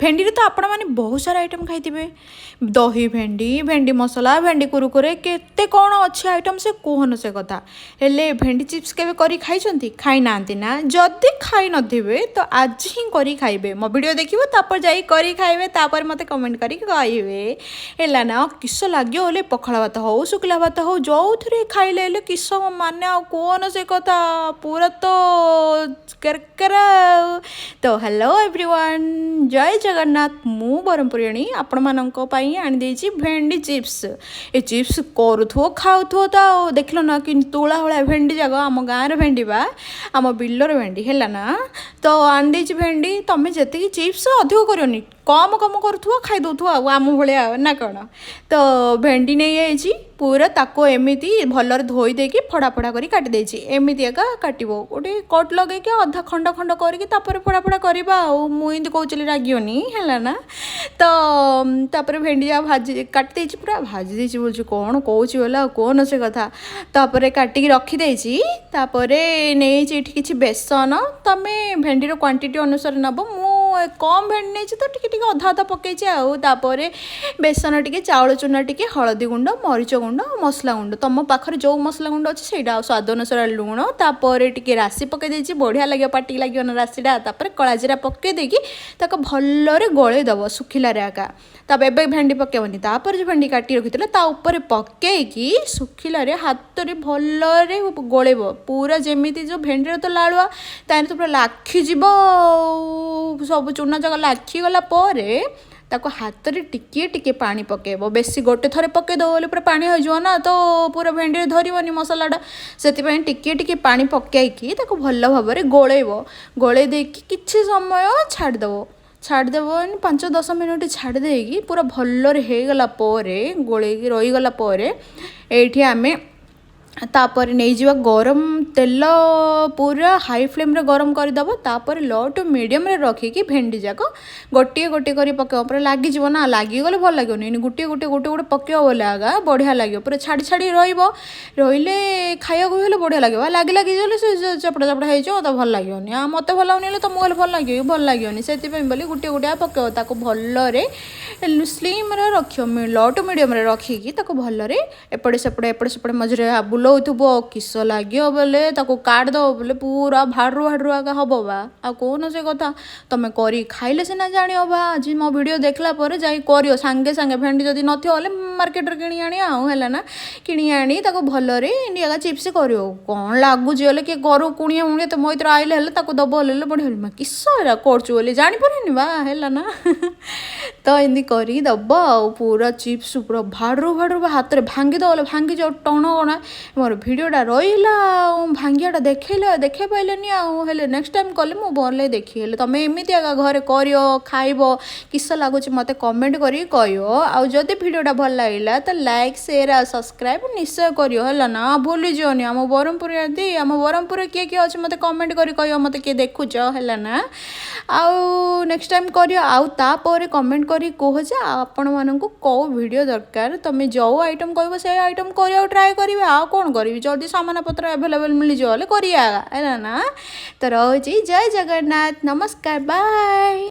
ଭେଣ୍ଡିରେ ତ ଆପଣମାନେ ବହୁତ ସାରା ଆଇଟମ୍ ଖାଇଥିବେ। ଦହି ଭେଣ୍ଡି, ଭେଣ୍ଡି ମସଲା, ଭେଣ୍ଡି କୁରୁକୁରେ, କେତେ କ'ଣ ଅଛି ଆଇଟମ୍, ସେ କୁହନ ସେ କଥା। ହେଲେ ଭେଣ୍ଡି ଚିପ୍ସ କେବେ କରି ଖାଇଛନ୍ତି? ଖାଇନାହାନ୍ତି ନା? ଯଦି ଖାଇନଥିବେ ତ ଆଜି ହିଁ କରି ଖାଇବେ। ମୋ ଭିଡ଼ିଓ ଦେଖିବ, ତାପରେ ଯାଇ କରି ଖାଇବେ, ତାପରେ ମୋତେ କମେଣ୍ଟ କରିକି କହିବେ, ହେଲା ନା? କିସ ଲାଗିବ ହେଲେ, ପଖାଳ ଭାତ ହଉ, ଶୁଖିଲା ଭାତ ହଉ, ଯେଉଁଥିରେ ଖାଇଲେ ହେଲେ କିସ ମାନେ ଆଉ କୁହନ ସେ କଥା, ପୁରା ତ କେରକେରା। ତ ହ୍ୟାଲୋ ଏଭ୍ରିୱାନ୍, ଜୟ ଜଗନ୍ନାଥ। ମୁଁ ବ୍ରହ୍ମପୁରିଆଣୀ ଆପଣମାନଙ୍କ ପାଇଁ ଆଣିଦେଇଛି ଭେଣ୍ଡି ଚିପ୍ସ। ଏ ଚିପ୍ସ କରୁଥିବ, ଖାଉଥିବ ତ। ଆଉ ଦେଖିଲ ନା କି ତୁଳା ଭଳିଆ ଭେଣ୍ଡି ଯାକ, ଆମ ଗାଁର ଭେଣ୍ଡି ବା ଆମ ବିଲର ଭେଣ୍ଡି, ହେଲା ନା? ତ ଆଣିଦେଇଛି ଭେଣ୍ଡି। ତମେ ଯେତିକି ଚିପ୍ସ, ଅଧିକ କରିବନି, କମ କମ କରୁଥିବ, ଖାଇଦେଉଥିବ ଆଉ ଆମ ଭଳିଆ ନା କ'ଣ? ତ ଭେଣ୍ଡି ନେଇଯାଇଛି, ପୁରା ତାକୁ ଏମିତି ଭଲରେ ଧୋଇ ଦେଇକି ଫଡ଼ା ଫଡ଼ା କରି କାଟି ଦେଇଛି। ଏମିତି ଏକା କାଟିବ, ଗୋଟେ କଟ୍ ଲଗେଇକି ଅଧା ଖଣ୍ଡ ଖଣ୍ଡ କରିକି ତାପରେ ଫଡ଼ା ଫଡ଼ା କରିବା। ଆଉ ମୁଁ ଏମିତି କହୁଥିଲି, ରାଗିବନି, ହେଲା ନା? ତ ତାପରେ ଭେଣ୍ଡି ଯାହା ଭାଜି କାଟି ଦେଇଛି, ପୁରା ଭାଜି ଦେଇଛି ବୋଲୁଛି, କ'ଣ କହୁଛି ବୋଲେ, ଆଉ କହୁନ ସେ କଥା। ତାପରେ କାଟିକି ରଖିଦେଇଛି। ତାପରେ ନେଇଛି ଏଠି କିଛି ବେସନ। ତମେ ଭେଣ୍ଡିର କ୍ୱାଣ୍ଟିଟି ଅନୁସାରେ ନେବ। ମୁଁ କମ୍ ଭେଣ୍ଡି ନେଇଛି ତ ଟିକେ ଟିକେ ଅଧା ଅଧା ପକେଇଛି। ଆଉ ତାପରେ ବେସନ ଟିକେ, ଚାଉଳ ଚୁନା ଟିକେ, ହଳଦୀ ଗୁଣ୍ଡ, ମରିଚ ଗୁଣ୍ଡ, ମସଲା ଗୁଣ୍ଡ, ତୁମ ପାଖରେ ଯେଉଁ ମସଲା ଗୁଣ୍ଡ ଅଛି ସେଇଟା, ଆଉ ସ୍ୱାଦ ଅନୁସାରେ ଲୁଣ। ତାପରେ ଟିକେ ରାଶି ପକେଇ ଦେଇଛି, ବଢ଼ିଆ ଲାଗିବ, ପାଟିକି ଲାଗିବ ନା ରାଶିଟା। ତାପରେ କଳା ଜିରା ପକେଇ ଦେଇକି ତାକୁ ଭଲରେ ଗୋଳେଇ ଦେବ ଶୁଖିଲାରେ ଆକା। ତାପରେ ଏବେ ଭେଣ୍ଡି ପକେଇବନି, ତାପରେ ଯେଉଁ ଭେଣ୍ଡି କାଟି ରଖିଥିଲେ ତା ଉପରେ ପକେଇକି ଶୁଖିଲାରେ ହାତରେ ଭଲରେ ଗୋଳେଇବ ପୁରା, ଯେମିତି ଯେଉଁ ଭେଣ୍ଡିର ତ ଲାଳୁଆ ତାହେଲେ ତ ପୁରା ଲାଖିଯିବ। ଆଉ ସବୁ ଚୁନା ଯାକ ଲାଖିଗଲା ପରେ ତାକୁ ହାତରେ ଟିକିଏ ଟିକିଏ ପାଣି ପକାଇବ। ବେଶୀ ଗୋଟେ ଥରେ ପକାଇଦେବ ବୋଲେ ପୁରା ପାଣି ହୋଇଯିବ ନା, ତ ପୁରା ଭେଣ୍ଡିରେ ଧରିବନି ମସଲାଟା। ସେଥିପାଇଁ ଟିକିଏ ଟିକିଏ ପାଣି ପକାଇକି ତାକୁ ଭଲ ଭାବରେ ଗୋଳେଇବ। ଗୋଳେଇ ଦେଇକି କିଛି ସମୟ ଛାଡ଼ିଦେବ। ଛାଡ଼ିଦେବ 5-10 ମିନିଟ୍। ଛାଡ଼ି ଦେଇକି ପୁରା ଭଲରେ ହେଇଗଲା ପରେ, ଗୋଳେଇକି ରହିଗଲା ପରେ, ଏଇଠି ଆମେ ତାପରେ ନେଇଯିବା ଗରମ ତେଲ। ପୁରା ହାଇ ଫ୍ଲେମ୍ରେ ଗରମ କରିଦେବ। ତାପରେ ଲୋ ଟୁ ମିଡ଼ିୟମ୍ରେ ରଖିକି ଭେଣ୍ଡି ଯାକ ଗୋଟିଏ ଗୋଟିଏ କରି ପକାଇବ। ପୁରା ଲାଗିଯିବ ନା, ଲାଗିଗଲେ ଭଲ ଲାଗିବନି। ଏଇନି ଗୋଟିଏ ଗୋଟିଏ ଗୋଟେ ଗୋଟେ ପକାଇବ ବୋଲେ ଆଗା ବଢ଼ିଆ ଲାଗିବ। ପୁରା ଛାଡ଼ି ଛାଡ଼ି ରହିବ, ରହିଲେ ଖାଇବାକୁ ବି ହେଲେ ବଢ଼ିଆ ଲାଗିବ। ଲାଗି ଲାଗିଗଲେ ସେ ଚପଟା ଚପଟା ହେଇଯିବ ତ ଭଲ ଲାଗିବନି। ଆଉ ମୋତେ ଭଲ ଲାଗୁନି ହେଲେ ତମକୁ ହେଲେ ଭଲ ଲାଗିବ କି? ଭଲ ଲାଗିବନି। ସେଥିପାଇଁ ବୋଲି ଗୋଟିଏ ଗୋଟିଏ ପକାଇବ। ତାକୁ ଭଲରେ ସ୍ଲିମ୍ରେ ରଖିବ, ଲୋ ଟୁ ମିଡ଼ିୟମ୍ରେ ରଖିକି ତାକୁ ଭଲରେ ଏପଟେ ସେପଟେ ଏପଟେ ସେପଟେ ମଝିରେ ବୁଲଉଥିବ। କିସ ଲାଗିବ ବୋଲେ, ତାକୁ କାଟିଦେବ ବୋଲେ ପୁରା ଭାଡ଼ରୁ ଭାଡ଼ରୁ ଆଗା ହବ ବା, ଆଉ କହୁନ ସେ କଥା। ତମେ କରି ଖାଇଲେ ସିନା ଜାଣିବ ବା। ଆଜି ମୋ ଭିଡ଼ିଓ ଦେଖିଲା ପରେ ଯାଇ କରିବ ସାଙ୍ଗେ ସାଙ୍ଗେ। ଭେଣ୍ଡି ଯଦି ନଥିବ ହେଲେ ମାର୍କେଟରେ କିଣି ଆଣିବ ଆଉ, ହେଲା ନା? କିଣି ଆଣି ତାକୁ ଭଲରେ ଏମିତି ଚିପ୍ସ କରିବ। କ'ଣ ଲାଗୁଛି ହେଲେ, କିଏ ଘରୁ କୁଣିଆ ମୁଣିଆ ତ ମୋ ଭିତରେ ଆଇଲେ ହେଲେ ତାକୁ ଦବ ହେଲେ ବଢ଼ିଆ, ମା କିସ ଏରା କରୁଛୁ ବୋଲି ଜାଣିପାରେନି ବା, ହେଲା ନା? ତ ଏମିତି କରିକି ଦବ ଆଉ ପୁରା ଚିପ୍ସ ପୁରା ଭାଡ଼ରୁ ଭାଡ଼ରୁ ବା, ହାତରେ ଭାଙ୍ଗିଦେବ ହେଲେ ଭାଙ୍ଗିଯିବ ଟଣ କଣା। ମୋର ଭିଡ଼ିଓଟା ରହିଲା ଆଉ ଭାଙ୍ଗିବାଟା ଦେଖେଇଲେ ଦେଖେଇ ପାଇଲେନି ଆଉ। ହେଲେ ନେକ୍ସଟ ଟାଇମ୍ କଲେ ମୁଁ ଭଲରେ ଦେଖି। ହେଲେ ତମେ ଏମିତି ଆକା ଘରେ କରିବ, ଖାଇବ, କିସ ଲାଗୁଛି ମୋତେ କମେଣ୍ଟ କରିକି କହିବ। ଆଉ ଯଦି ଭିଡ଼ିଓଟା ଭଲ ଲାଗିଲା ତ ଲାଇକ୍, ସେୟାର ଆଉ ସବସ୍କ୍ରାଇବ୍ ନିଶ୍ଚୟ କରିବ, ହେଲା ନା? ଭୁଲିଯିବନି। ଆମ ବ୍ରହ୍ମପୁର ଆଦି, ଆମ ବ୍ରହ୍ମପୁରରେ କିଏ କିଏ ଅଛି ମୋତେ କମେଣ୍ଟ କରି କହିବ, ମୋତେ କିଏ ଦେଖୁଛ, ହେଲା ନା? ଆଉ ନେକ୍ସଟ ଟାଇମ୍ କରିବ। ଆଉ ତାପରେ କମେଣ୍ଟ କରି କୁହ ଯେ ଆପଣମାନଙ୍କୁ କେଉଁ ଭିଡ଼ିଓ ଦରକାର। ତମେ ଯେଉଁ ଆଇଟମ୍ କହିବ ସେଇ ଆଇଟମ୍ କରିବାକୁ ଟ୍ରାଏ କରିବେ। ଆଉ କ'ଣ କରିବି? ଯଦି ସାମାନ ପତ୍ର ଆଭେଲେବଲ୍ ମିଳିଯିବ ହେଲେ କରିବା, ହେଲା ନା? ତ ରହୁଛି, ଜୟ ଜଗନ୍ନାଥ, ନମସ୍କାର, ବାଏ।